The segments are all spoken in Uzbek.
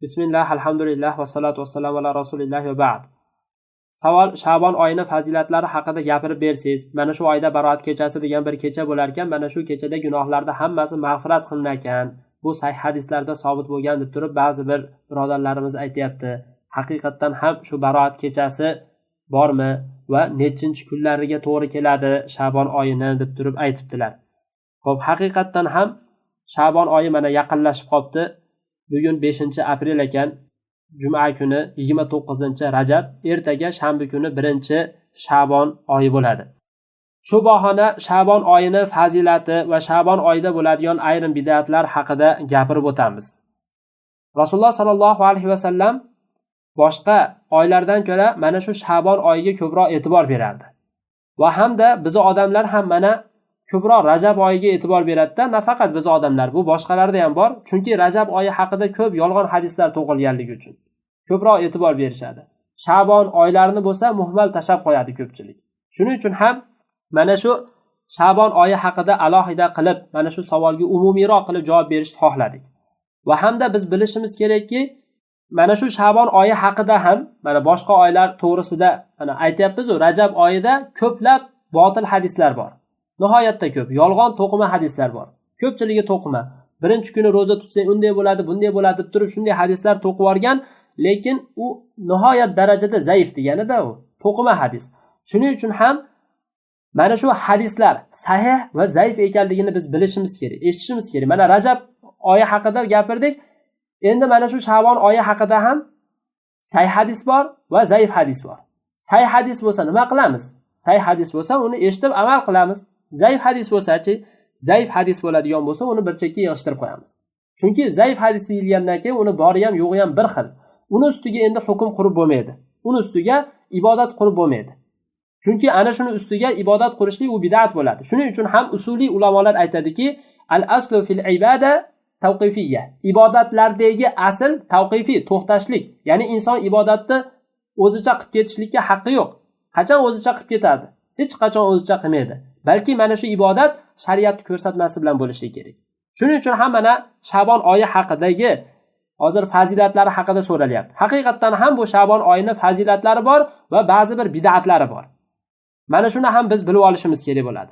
Bismillah, alhamdulillah, vassalotu vassalamu ala rasulillah va ba'd. Savol: Shabon oyini fazilatlari haqida gapirib bersangiz. Mana shu oyda Baroat kechasi degan bir kecha bo'lar ekan, mana shu kechada gunohlarda hammasi mag'firat qilinar ekan. Bu sahih hadislarda sobit bo'lgan deb turib ba'zi bir birodarlarimiz aytayapti. Haqiqatdan ham shu Baroat kechasi bormi va nechinchi kunlariga to'g'ri keladi Shabon oyini deb turib aytibdilar. Xo'p, haqiqatdan ham Shabon oyi mana yaqinlashib qopti. Bugun 5-aprel ekan, juma kuni 29-rajab, ertaga shanba kuni 1-Shabon oyi bo'ladi. Shu bahona Shabon oyini fazilati va Shabon oyida bo'ladigan ayrim bid'atlar haqida gapirib o'tamiz. Rasululloh sallallohu alayhi va sallam boshqa oylardan ko'ra mana shu Shabon oyiga ko'proq e'tibor berardi. Va hamda biz odamlar ham mana ko'proq Rajab oyiga e'tibor beradida, nafaqat biz odamlar, bu boshqalarda ham bor. Chunki Rajab oyi haqida ko'p yolg'on hadislar to'qilganligi uchun ko'proq e'tibor berishadi. Shabon oylarini bo'lsa muhmal tashab qo'yadi ko'pchilik. Shuning uchun ham mana shu Shabon oyi haqida alohida qilib, mana shu savolga umumiyroq qilib javob berishni xohladik. Va hamda biz bilishimiz kerakki, mana shu Shabon oyi haqida ham mana boshqa oylar to'g'risida mana aytyapmiz-u, Rajab oyida ko'plab botil hadislar bor. Nihoyatda ko'p yolg'on to'qima hadislar bor. Ko'pchiligi to'qima. Birinchi kuni ro'za tutsang unday bo'ladi, bunday bo'ladi deb turib shunday hadislar to'qib yuborgan, lekin u nihoyat darajada zaif deganida u to'qima hadis. Shuning uchun ham mana shu hadislar sahih va zaif ekanligini biz bilishimiz kerak, eshitishimiz kerak. Mana Rajab oyi haqida gapirdik. Endi mana shu Shabon oyi haqida ham sahih hadis bor va zaif hadis bor. Sahih hadis bo'lsa nima qilamiz? Sahih hadis bo'lsa uni eshitib amal qilamiz. Zaif hadis bo'lsa-chi, zaif hadis bo'ladigan bo'lsa uni bir chekka yig'ishtirib qo'yamiz. Chunki zaif hadis deyilgandan keyin uni bori ham yo'g'i ham bir xil. Uni ustiga endi hukm qurib bo'lmaydi. Uni ustiga ibodat qurib bo'lmaydi. Chunki ana shuni ustiga ibodat qurishlik u bid'at bo'ladi. Shuning uchun ham usuliy ulamolar aytadiki, al-aslu fil ibada tawqifiyya. Ibodatlardagi asl tawqifiy, to'xtashlik. Ya'ni inson ibodatni o'zicha qilib ketishlikka haqqi yo'q. Qachon o'zicha qilib ketadi? Hech qachon o'zicha qilmaydi. Balki mana shu ibodat shariat ko'rsatmasi bilan bo'lishi kerak. Shuning uchun ham mana Shabon oyi haqidagi hozir fazilatlari haqida so'ralyapti. Haqiqatdan ham bu Shabon oyining fazilatlari bor va ba'zi bir bid'atlari bor. Mana shuni ham biz bilib olishimiz kerak bo'ladi.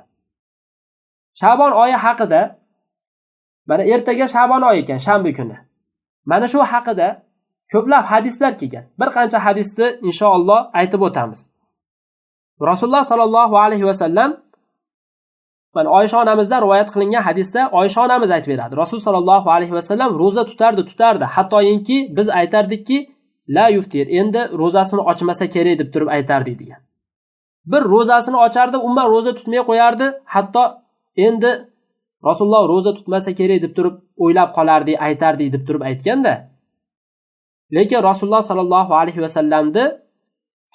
Shabon oyi haqida mana ertaga Shabon oyi ekan, shanba kuni. Mana shu haqida ko'plab hadislar kelgan. Bir qancha hadisni inshaalloh aytib o'tamiz. Rasululloh sallallohu alayhi va sallam mana Oysha onamizdan rivoyat qilingan hadisda Oysha onamiz aytib beradi. Rasul sallallohu alayhi va sallam ro'za tutardi, hattoki biz aytardikki, la yuftir, endi ro'zasini ochmasa kerak deb turib aytardik degan. Bir ro'zasini ochardi, umuman ro'za tutmay qo'yardi, hatto endi Rasululloh ro'za tutmasa kerak deb turib o'ylab qolardik, aytardik deb turib aytganda. Lekin Rasululloh sallallohu alayhi va sallamni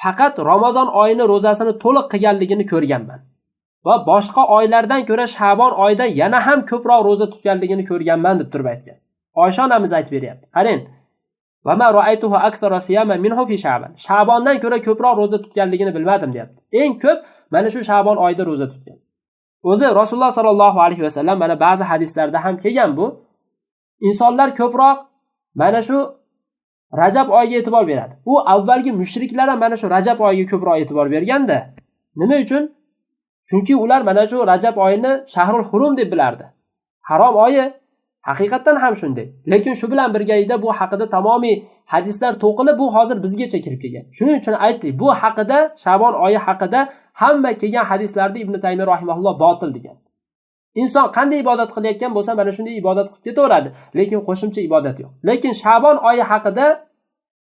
faqat Ramazon oyini ro'zasini to'liq qilganligini ko'rganman. Va boshqa oylardan ko'ra Shabon oyida yana ham ko'proq ro'za tutganligini ko'rganman deb turib aytgan. Oysha onamiz aytib beryapti. Qarang. Va ma ra'aytuhu akthara siyama minhu fi Sha'ban. Shabondan ko'ra ko'proq ro'za tutganligini bilmadim deyapti. Eng ko'p mana shu Shabon oyida ro'za tutgan. O'zi Rasululloh sallallohu alayhi vasallam mana ba'zi hadislarda ham kelgan bu. Insonlar ko'proq mana shu Rajab oyiga e'tibor beradi. U avvalgi mushriklar ham mana shu Rajab oyiga ko'proq e'tibor berganda. Nima uchun? Chunki ular mana shu Rajab oyini Shahrul Hurum deb bilardi. Harom oyi. Haqiqatdan ham shunday. Lekin shu bilan birgalikda bu haqida tamomiy hadislar to'qilib, bu hozir bizgacha kirib kelgan. Shuning uchun aytdik, bu haqida, Shabon oyi haqida hamma kelgan hadislarda Ibn Taymiy rahimahulloh botil degan. Inson qanday ibodat qilayotgan bo'lsa, mana shunday ibodat qilib ketaveradi, lekin qo'shimcha ibodat yo'q. Lekin Shabon oyi haqida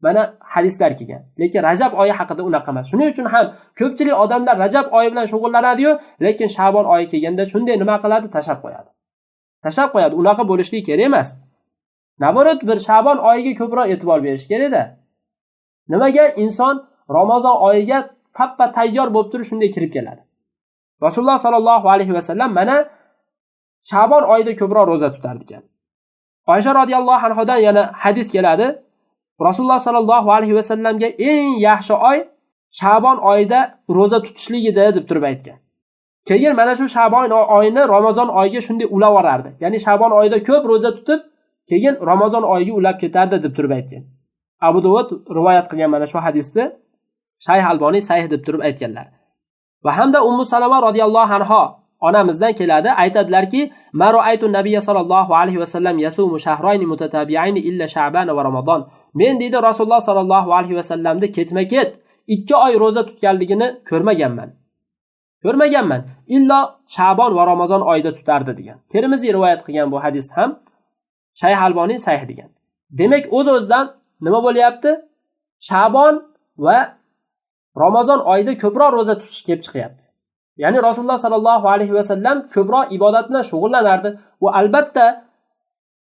mana hadislar kelgan. Lekin Rajab oyi haqida unaqa emas. Shuning uchun ham ko'pchilik odamlar Rajab oyi bilan shug'ullanadi-yu, lekin Shabon oyi kelganda shunday nima qiladi? Tashab qo'yadi. Tashab qo'yadi. Unaqa bo'lishligi kerak emas. Naborot bir Shabon oyiga ko'proq e'tibor berish kerak-da. Nimaga inson Ramazon oyiga tappa tayyor bo'lib turib shunday kirib keladi? Rasululloh sallallohu alayhi va sallam mana Shabon oyida ko'proq ro'za tutar ekan. Oysha radhiyallohu anhodan yana hadis keladi. Rasululloh sallallohu alayhi va sallamga eng yaxshi oy Shabon oyida ro'za tutishligida deb turib aytgan. Keyin mana shu Shabon oyini Ramazon oyiga shunday ulavorardi. Ya'ni Shabon oyida ko'p ro'za tutib, Keyin Ramazon oyiga ulab ketardi deb turib aytgan. Abu Dovud rivoyat qilgan mana shu hadisni Shayx Alboniy sahih deb turib aytganlar. Va hamda Ummu Salama radhiyallohu anha onamizdan keladi, aytadilarki, "Ma ra'aytu nabiyya sallallohu alayhi va sallam yasumu shahrayni mutatabi'ayni illa Sha'ban va Ramazon." Men deydi Rasululloh sallallohu alayhi va sallamni ketma-ket 2 oy ro'za tutganligini ko'rmaganman. Ko'rmaganman. Illo Sha'bon va Ramazon oyida tutardi degan. Termiziy rivoyat qilgan bu hadis ham Shayx Alboniy sahih degan. Demak, o'z-o'zidan nima bo'lyapti? Sha'bon va Ramazon oyida ko'proq ro'za tutish kelib chiqyapti. Ya'ni Rasululloh sallallohu alayhi va sallam ko'proq ibodat bilan shug'ullanardi. Bu albatta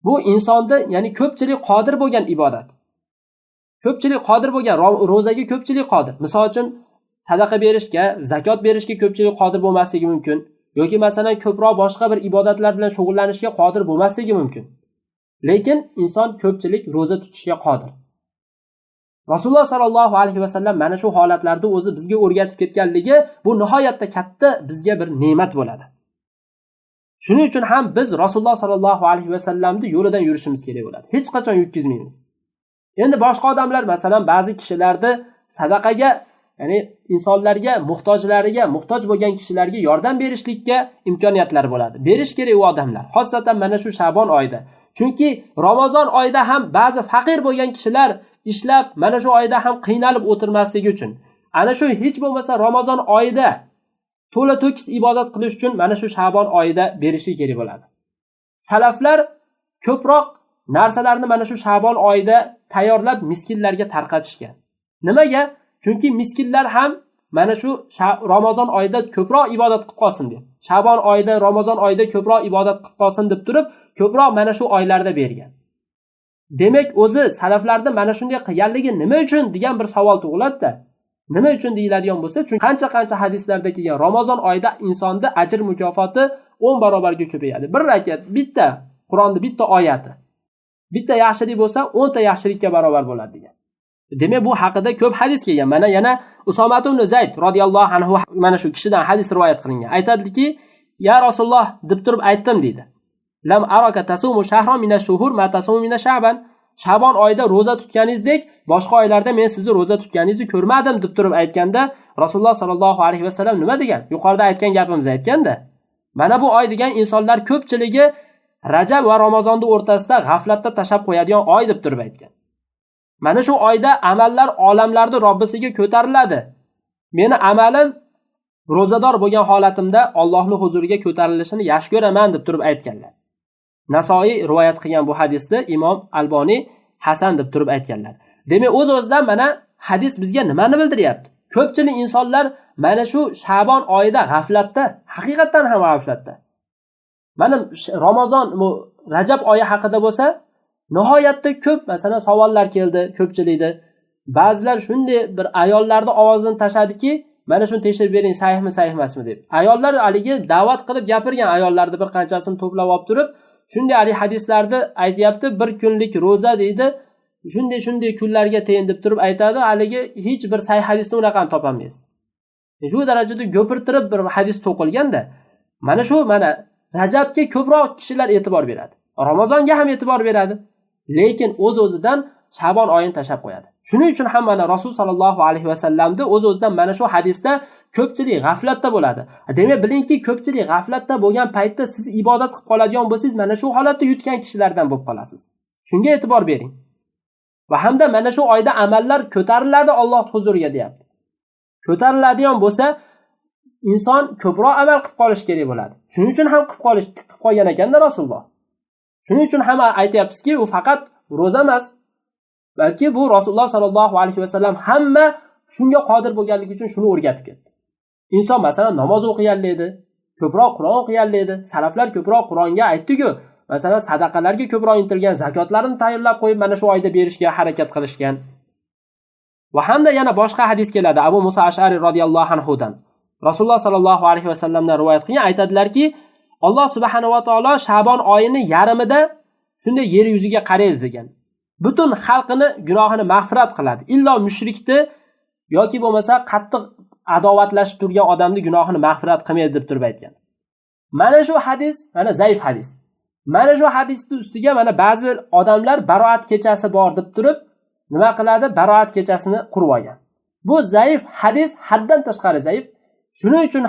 bu insonda, ya'ni ko'pchilik qodir bo'lgan ibodat. Ko'pchilik qodir bo'lgan ro'zaga ko'pchilik qodir. Misol uchun sadaqa berishga, zakot berishga ko'pchilik qodir bo'lmasligi mumkin yoki masalan ko'proq boshqa bir ibodatlar bilan shug'ullanishga qodir bo'lmasligi mumkin. Lekin inson ko'pchilik ro'za tutishga qodir. Rasululloh sallallohu alayhi va sallam mana shu holatlarda o'zi bizga o'rgatib ketganligi bu nihoyatda katta bizga bir ne'mat bo'ladi. Shuning uchun ham biz Rasululloh sallallohu alayhi va sallamning yo'lidan yurishimiz kerak bo'ladi. Hech qachon yutkazmaymiz. Endi boshqa odamlar, masalan, ba'zi kishilarda sadaqaga, ya'ni insonlarga, muhtojlariga, muhtoj bo'lgan kishilarga yordam berishlikka imkoniyatlar bo'ladi. Berish kerak u odamlar, xosatan mana shu Sha'bon oyida. Chunki Ramazon oyida ham ba'zi faqir bo'lgan kishilar ishlab mana shu oyda ham qiynalib o'tirmasligi uchun, ana shu hech bo'lmasa Ramazon oyida to'la to'kis ibodat qilish uchun mana shu Sha'bon oyida berishi kerak bo'ladi. Salaflar ko'proq narsalarni mana shu Sha'bon oyida tayyorlab miskinlarga tarqatishgan. Nimaga? Chunki miskinlar ham mana shu Ramazon oyida ko'proq ibodat qilib qolsin deb. Sha'bon oyida, Ramazon oyida ko'proq ibodat qilib qolsin deb turib, ko'proq mana shu oylarda bergan. Demak, o'zi salaflarda mana shunday qilganligi nima uchun degan bir savol tug'iladi-da. Nima uchun deyiladigan bo'lsa, chunki qancha-qancha hadislarda kelgan Ramazon oyida insonda ajr mukofoti 10 barobarga ko'payadi. Bir rakat, bitta Qur'onning bitta oyati, bitta yaxshilik bo'lsa, 10 ta yaxshilikka barobar bo'ladi degan. Demak, bu haqida ko'p hadis kelgan. Mana yana Usoma ibn Zayd radhiyallohu anhu mana shu kishidan hadis rivoyat qilingan. Aytadiki, "Ya Rasululloh" deb turib aytdim deydi. "Lam araka tasumu shahran minash shuhur ma tasumu minash sha'ban." Sha'bon oyida ro'za tutganingizdek boshqa oylarda men sizni ro'za tutganingizni ko'rmadim deb turib aytganda Rasululloh sallallohu alayhi vasallam nima degan? Yuqorida aytgan gapimizni aytganda, mana bu oy degan insonlar ko'pchiligi Rajab va Ramazonning o'rtasida g'aflatda tashab qo'yadigan oy deb turib aytgan. Mana shu oyda amallar olamlarni Robbisiga ko'tariladi. Meni amalim ro'zador bo'lgan holatimda Allohning huzuriga ko'tarilishini yaxshi ko'raman deb turib aytganlar. Nasoiy rivoyat qilgan bu hadisni Imom Alboniy hasan deb turib aytganlar. Demak, o'z-o'zidan mana hadis bizga nimani bildiryapti? Ko'pchilik insonlar mana shu Sha'bon oyida g'aflatda, haqiqatan ham g'aflatda. Mana Ramazon, bu Rajab oyi haqida bo'lsa, nihoyatda ko'p masalan savollar keldi ko'pchilikda. Ba'zilar shunday bir ayollarning ovozini tashadiki, mana shuni tekshirib bering, sahihmi, sahih emasmi deb. Ayollar haligi da'vat qilib gapirgan ayollarni bir qanchasini to'plab olib turib, shunday haligi hadislarni aytyapti, bir kunlik ro'za deydi, shunday shunday kunlarga teng deb turib aytadi, haligi hech bir sahih hadisni unaqani topolmaysiz. Shu darajada go'pirtirib bir hadis to'qilganda, mana shu mana Rajabga ko'proq kishilar e'tibor beradi. Ramazonga ham e'tibor beradi, lekin o'z-o'zidan Sha'bon oyini tashab qo'yadi. Shuning uchun ham mana Rasul sallallohu alayhi vasallamda o'z-o'zidan mana shu hadisda ko'pchilik g'aflatda bo'ladi. Demak, bilingki, ko'pchilik g'aflatda bo'lgan paytda siz ibodat qilib qoladigan bo'lsangiz, mana shu holatda yutgan kishilardan bo'lib qolasiz. Shunga e'tibor bering. Va hamda mana shu oyda amallar ko'tariladi Alloh huzuriga deyapti. Ko'tariladigan bo'lsa, inson ko'proq amal qilib qolish kerak bo'ladi. Shuning uchun ham qilib qolgan ekanda Rasululloh. Shuning uchun ham aytyapmizki, u faqat ro'za emas, balki bu Rasululloh sallallohu alayhi vasallam hamma shunga qodir bo'lganligi uchun shuni o'rgatib ketdi. Inson masalan namoz o'qiganlaydi, ko'proq Qur'on o'qiganlaydi. Salaflar ko'proq Qur'onga aytdi-ku, masalan sadaqalarga ko'proq intilgan, zakotlarini tayyorlab qo'yib mana shu oyda berishga harakat qilishgan. Va hamda yana boshqa hadis keladi Abu Musa Ash'ari radhiyallohu anhu dan. Rasululloh sallallohu alayhi vasallamdan rivoyat qilgan, aytadilarki, Alloh subhanahu va taolo Sha'bon oyini yarmida shunday yer yuziga qaraydi degan. Butun xalqini gunohini mag'firat qiladi. Illo mushrikni yoki bo'lmasa qattiq adovatlashib turgan odamning gunohini mag'firat qilmaydi deb turib aytgan. Mana shu hadis, mana zaif hadis. Mana shu hadisning ustiga mana ba'zi odamlar baroat kechasi bor deb turib, nima qiladi? Baroat kechasini qurib olgan. Bu zaif hadis, haddan tashqari zaif. Shuning uchun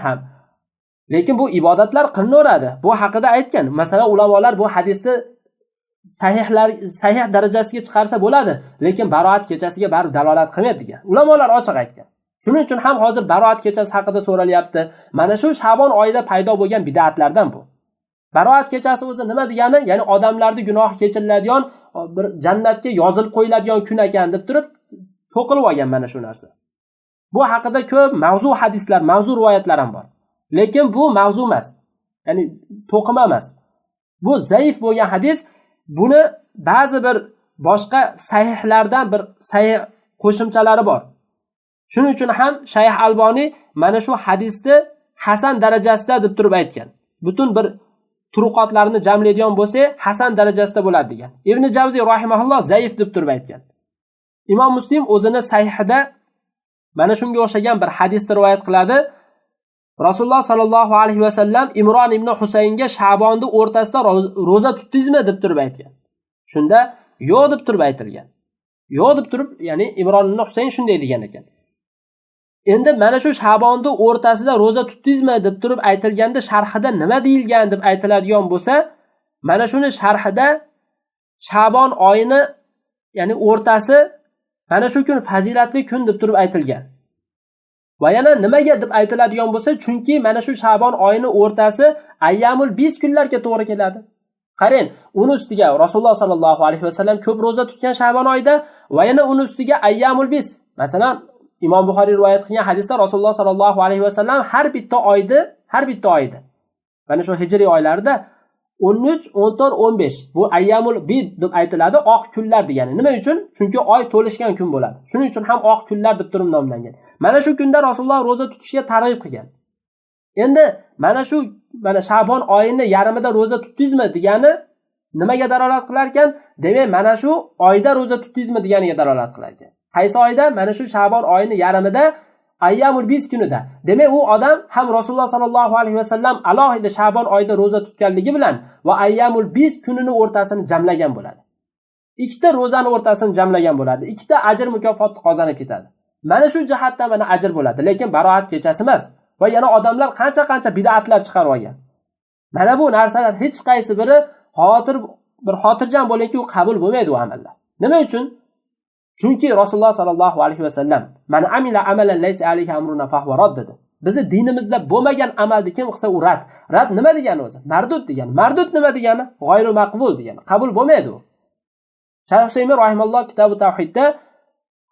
ham lekin bu ibodatlar qilinaveradi. Bu haqida aytgan. Masalan, ulamolar bu hadisni sahih darajasiga chiqarsa bo'ladi, lekin baroat kechasiga baribir dalolat qilmaydi degan. Ulamolar ochiq aytgan. Shuning uchun ham hozir baroat kechasi haqida so'ralyapti. Mana shu Shabon oyida paydo bo'lgan bid'atlardan bu. Baroat kechasi o'zi nima degani? Ya'ni odamlarning gunohi kechiriladigan, bir jannatga yozilib qo'yiladigan kun ekan deb turib to'qilib olgan mana shu narsa. Bu haqida ko'p mavzu hadislar, mavzu rivoyatlar ham bor. Lekin bu mavzu emas. Ya'ni to'qima emas. Bu zaif bo'lgan hadis. Buni ba'zi bir boshqa sahihlardan bir sahih qo'shimchalari bor. Shuning uchun ham Shayx Alboniy mana shu hadisni hasan darajasida deb turib aytgan. Butun bir turuqotlarni jamlaydigan bo'lsa, hasan darajasida bo'ladi degan. Ibn Javziy rahimahulloh zaif deb turib aytgan. Imom Muslim o'zini sahihida mana shunga o'xshagan bir hadisni rivoyat qiladi. Rasululloh sallallohu alayhi va sallam Imron ibn Husaynga Shabonning o'rtasida ro'za tutdingizmi deb turib aytgan. Shunda yo'q deb turib aytilgan. Yo'q deb turib, ya'ni Imron ibn Husayn shunday degan ekan. Endi mana shu Shabonning o'rtasida ro'za tutdingizmi deb turib aytilganda sharhida nima deyilgan deb aytiladigan bo'lsa, mana shuni sharhida Shabon oyini, ya'ni o'rtasi mana shu kun fazilatli kun deb turib aytilgan. Va yana nimaga deb aytiladigan bo'lsa, chunki mana shu Shabon oyini o'rtasi ayyamul bis kunlarga to'g'ri keladi. Qarang, uni ustiga Rasululloh sallallohu alayhi vasallam ko'p ro'za tutgan Shabon oyida va yana uni ustiga ayyamul bis. Masalan, Imom Buxoriy rivoyat qilgan hadisda Rasululloh sallallohu alayhi vasallam har bitta oyda mana shu hijriy oylarda 13, 14, 15 bu ayyamul bid deb aytiladi, oq kunlar degani. Nima uchun? Chunki oy to'lishgan kun bo'ladi. Shuning uchun ham oq kunlar deb turib nomlangan. Mana shu kunda Rasululloh ro'za tutishga targ'ib qilgan. Endi mana shu Shabon oyini yarmida ro'za tutdingizmi degani nimaga dalolat qilar ekan? Demak, mana shu oyda ro'za tutdingizmi deganiga dalolat qilar ekan. Qaysi oyda? Mana shu Shabon oyini yarmida ayyamul biz kunida. Demak, u odam ham Rasululloh sallallohu alayhi vasallam alohida Shabon oyida ro'za tutganligi bilan va ayyamul biz kunini o'rtasini jamlagan bo'ladi. Ikkita ro'zani o'rtasini jamlagan bo'ladi. Ikkita ajr mukofotni qozonib ketadi. Mana shu jihatdan mana ajr bo'ladi, lekin baroat kechasi emas. Va yana odamlar qancha-qancha bid'atlar chiqarib olgan. Mana bu narsalar hech qaysi biri xotirjam bo'lingki, u qabul bo'lmaydi u amallar. Nima uchun? Chunki Rasululloh sallallohu alayhi vasallam man amila amalan laysa alayhi amruna fahuva rad dedi. Bizi dinimizda bo'lmagan amalni kim qilsa u rad. Rad nima degani o'zi? Mardud degani. Mardud nima degani? G'ayru maqbul degani. Qabul bo'lmaydi u. Shayx Usaymin rahimahulloh kitobi tavhidda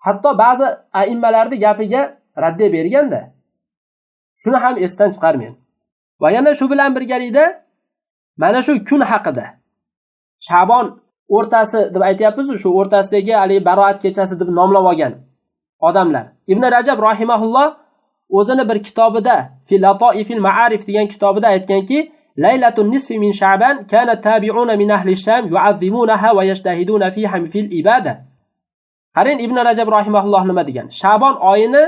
hatto ba'zi aimmalarning gapiga raddiya berganda, shuni ham esdan chiqarmang. Va yana shu bilan birgalikda mana shu kun haqida Shabon o'rtasi deb aytyapmiz, shu o'rtasidagi haligi baroat kechasi deb nomlab olgan odamlar. Ibn Rajab rahimahulloh o'zini bir kitobida Fi Latoifil Ma'arif degan kitobida aytganki, Laylatun nisfi min Sha'ban kana tabi'una min ahli Sham yu'azzimunaha va yajtahiduna fiha fil ibada. Qarang, Ibn Rajab rahimahulloh nima degan? Shabon oyini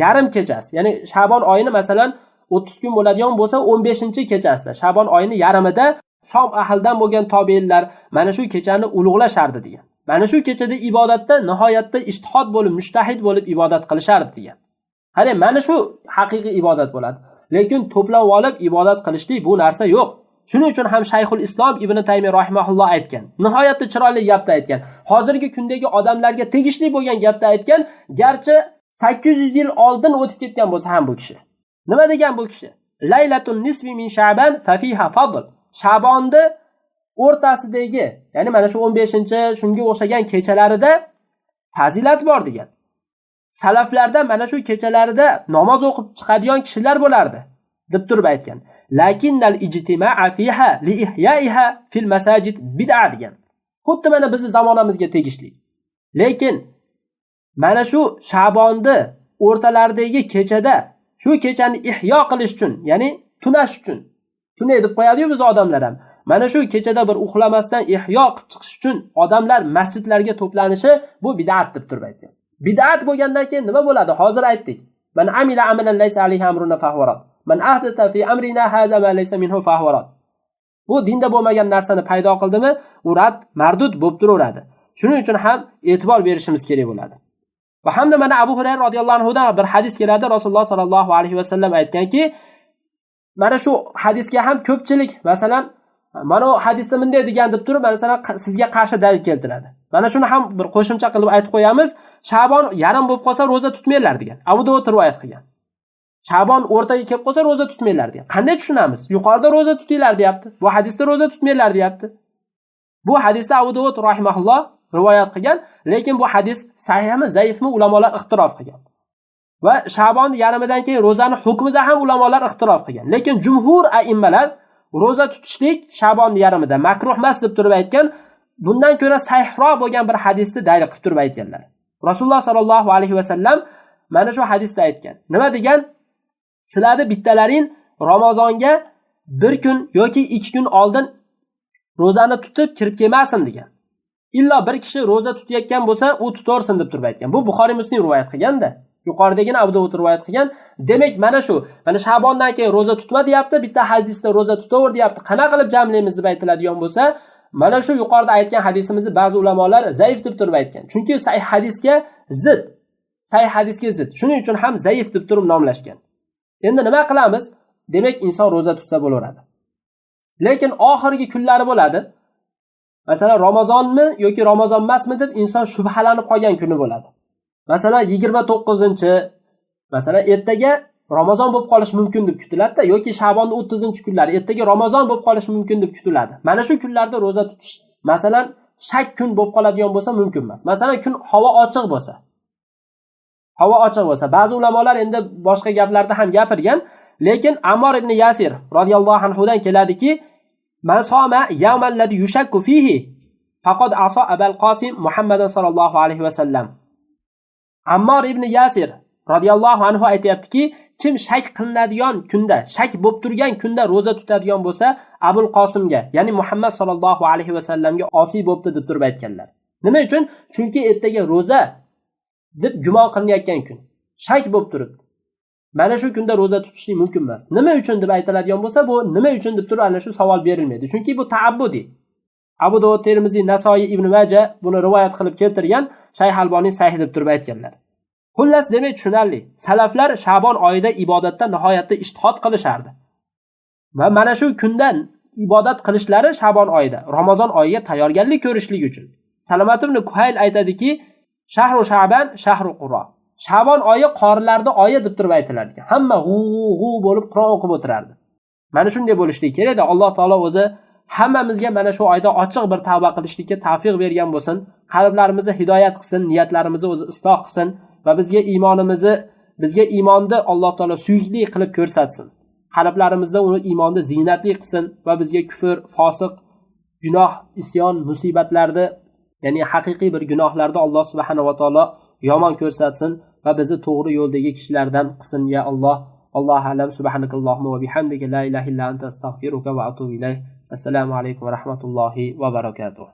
yarim kechasi, ya'ni Shabon oyini masalan 30 kun bo'ladigan bo'lsa, 15-kechasida, Shabon oyini yarmida Shom ahlidan bo'lgan tobiinlar mana shu kechani ulug'lashardi degan. Mana shu kechada ibodatda nihoyatda ijtihod bo'lib, mujtahid bo'lib ibodat qilishardi degan. Qarang, mana shu haqiqiy ibodat bo'ladi. Lekin to'plab olib ibodat qilishlik bu narsa yo'q. Shuning uchun ham Shayxul Islom Ibn Taymiy rahimahulloh aytgan. Nihoyatda chiroyli gapda aytgan. Hozirgi kundagi odamlarga tegishli bo'lgan gapda aytgan, garchi 800 yil oldin o'tib ketgan bo'lsa ham bu kishi. Nima degan bu kishi? Laylatun nisfi min Sha'ban fa fiha fadl. Shabonni o'rtasidagi, ya'ni mana shu 15-chi shunga o'xshagan kechalarida fazilat bor degan. Salaflarda mana shu kechalarida namoz o'qib chiqadigan kishilar bo'lardi deb turib aytgan. Lakinnal ijtima'a fiha li ihyaiha fil masajid bid'a degan. Xuddi mana bizning zamonamizga tegishli. Lekin mana shu Shabonni o'rtalaridagi kechada shu kechani ihyo qilish uchun, ya'ni tunash uchun, tunay deb qo'yadi-yu biz odamlar ham. Mana shu kechada bir uxlamasdan ihyo qilib chiqish uchun odamlar masjidlarga to'planishi bu bid'at deb turib aytgan. Bid'at bo'lgandan keyin nima bo'ladi? Hozir aytdik. Man amila amalan laysa alayhi amruna fahuva rad. Man ahdatha fi amrina haza ma laysa minhu fahuva rad. Bu dinda bo'lmagan narsani paydo qildimi, u rad, mardud bo'lib turaveradi. Shuning uchun ham e'tibor berishimiz kerak bo'ladi. Va hamda mana Abu Hurayra radhiyallohu anhu dan bir hadis keladi. Rasululloh sallallohu alayhi va sallam aytganki, mana shu hadisga ham ko'pchilik masalan mana u hadisda bunday degan deb turib, masalan sizga qarshi dalil keltiradi. Mana shuni ham bir qo'shimcha qilib aytib qo'yamiz. Sha'bon yarim bo'lib qolsa roza tutmanglar degan. Abu Dovud rivoyat qilgan. Sha'bon o'rtaga kelib qolsa roza tutmanglar degan. Qanday tushunamiz? Yuqorida roza tutinglar deyapti. Bu hadisda roza tutmanglar deyapti. Bu hadisda Abu Dovud rahimahulloh rivoyat qilgan, lekin bu hadis sahihmi, zaifmi ulamolar ixtilof qilgan. Va Sha'bon yarmidan keyin rozani hukmida ham ulamolar ixtilof qilgan. Lekin jumhur aimmalar roza tutishlik Sha'bon yarmida makruh emas deb turib aytgan. Bundan ko'ra sahihroq bo'lgan bir hadisni dalil qilib turib aytganlar. Rasululloh sallallohu alayhi va sallam mana shu hadisda aytgan. Nima degan? Sizlarni bittalaring Ramazonga bir kun yoki 2 kun oldin rozani tutib kirib kelmasin degan. Illo bir kishi roza tutayotgan bo'lsa, u tutorsin deb turib aytgan. Bu Buxoriy Muslim rivoyat qilganda. Yuqoridagini Abu Dovud rivoyat qilgan. Demak, mana shu, mana Sha'bondan keyin roza tutma deyapti, bitta hadisda roza tutaver deyapti. Qana qilib jamlaymiz deb aytiladigan bo'lsa, mana shu yuqorida aytgan hadisimizni ba'zi ulamolar zaif deb turib aytgan. Chunki sahih hadisga zid. Sahih hadisga zid. Shuning uchun ham zaif deb turib nomlashgan. Endi nima qilamiz? Demak, inson roza tutsa bo'laveradi. Lekin oxirgi kunlari bo'ladi. Masalan, Ramazonmi yoki Ramazon emasmi deb inson shubhalanib qolgan kuni bo'ladi. Masalan, 29-chi, masalan, ertaga Ramazon bo'lib qolishi mumkin deb kutiladi-da, yoki Sha'bonning 30-kunlari ertaga Ramazon bo'lib qolishi mumkin deb kutiladi. Mana shu kunlarda roza tutish, masalan, shak kun bo'lib qoladigan bo'lsa mumkin emas. Masalan, kun havo ochiq bo'lsa. Havo ochiq bo'lsa, ba'zi ulamolar endi boshqa gaplarda ham gapirgan, lekin Ammor ibn Yasir radhiyallohu anhu dan keladiki, man soma yawman ladhi yushakku fihi faqad asa Abul Qosim Muhammadan sallallohu alayhi va sallam. Ammor ibn Yasir radhiyallohu anhu aytayaptiki, kim shak qilinadigan kunda, shak bo'lib turgan kunda roza tutadigan bo'lsa, Abul Qosimga, ya'ni Muhammad sallallohu alayhi va sallamga osiy bo'pti deb turib aytganlar. Nima uchun? Chunki ertaga roza deb gumon qilinayotgan kun, shak bo'lib turibdi. Mana shu kunda roza tutishlik mumkin emas. Nima uchun deb aytiladigan bo'lsa, bu nima uchun deb turib ana shu savol berilmaydi. Chunki bu ta'abbudiy. Abu Dovud, Termiziy, Nasoiy, Ibn Majah buni rivoyat qilib keltirgan, Shayx Alboniy sahih deb turib aytganlar. Xullas, demak tushunarli. Salaflar Sha'bon oyida ibodatda nihoyatda ijtihod qilishardi. Va mana shu kundan ibodat qilishlari Sha'bon oyida, Ramazon oyiga tayyorgarlik ko'rishlik uchun. Salamat ibn Kuhayl aytadiki, shahru Sha'ban shahru Qur'on. Sha'bon oyi qorilarning oyi deb turib aytilardi. Hamma g'u-g'u bo'lib Qur'on o'qib o'tirardi. Mana shunday bo'lishligi kerak-da. Alloh taolo o'zi hammamizga mana shu oyda ochiq bir tavba qilishlikka tavfiq bergan bo'lsin, qalblarimizni hidoyat qilsin, niyatlarimizni o'zi isloh qilsin va bizga iymonimizni, bizga iymonni Alloh taolo suyukli qilib ko'rsatsin. Qalblarimizda uni iymonni zinatli qilsin va bizga kufr, fosiq, gunoh, isyon, musibatlarni, ya'ni haqiqiy bir gunohlarni Alloh subhanahu va taolo yomon ko'rsatsin va bizni to'g'ri yo'ldagi kishilardan qilsin ya Alloh. Allohu alam. Subhanakallohumma va bihamdika la ilaha illa anta astag'firuka va atubu ilayk. Assalomu alaykum va rahmatullohi va barakatuh.